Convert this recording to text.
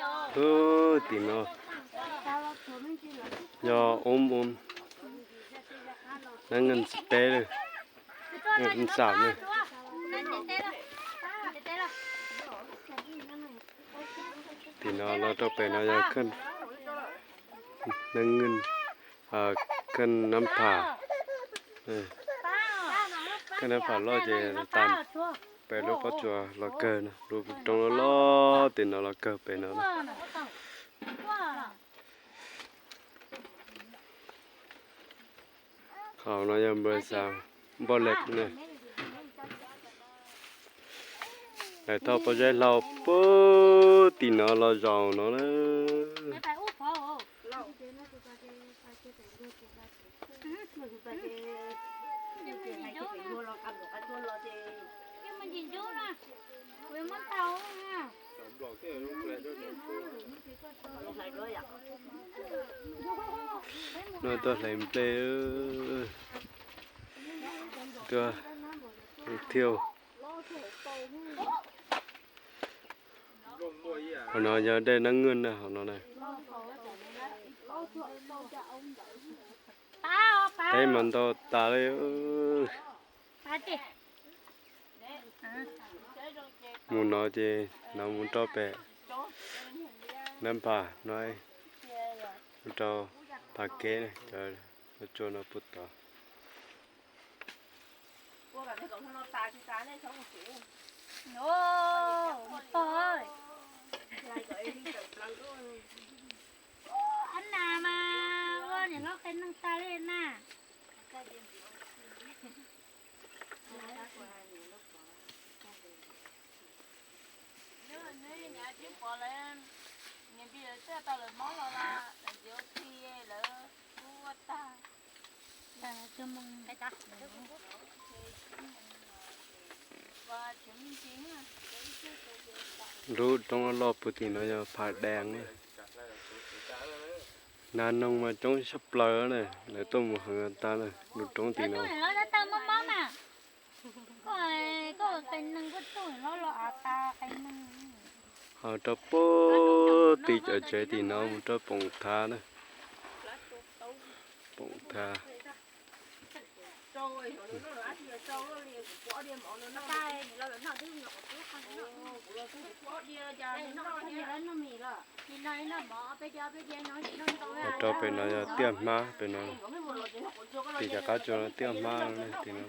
Ub, tim no yog ub ub, nab nkeeg txiv peb lawm, ntxam na. Tim no los rau pem no yog nab nkeeg, kheej nab pham, kheej nab pham loj ces tas pem lub pob tsuas los kawg no, lub roob loj loj tim no los kawg pem no. Qhov no yog npawg Xav Npoj Lem ne. Lawv thauj pob zeb hlau puag tim no los zaum no na. No tuaj hlais nplej, tuaj thiaj. Hauv no yog dej nab nkeeg na, hauv no na. Teb mas ntau tas li. Mus no ces no mus rau pem nab pham no, mus rau pham kev na, cov tsua no puag tod. Ab nas mas ua niam hlob qe neeg tag li na. Neb nyav tsis pom lawv, niam npis lawv twb tau lawv mob los lawm, lawv txiv ua txij lawv ua tag. Lub roob loj puag tim no yog Phas Dees na. Nas noog mas coob tshaj plaws na, lawv tuaj mus heev tag na, lub roob tim no. Ho rau puag tim cov tsev tim no mus rau Poom Thav na. Poom Thav. Rau pem no yog Tiaj Hmab pem no. Tim cov qab tsuas no Tiaj Hmab no tim no.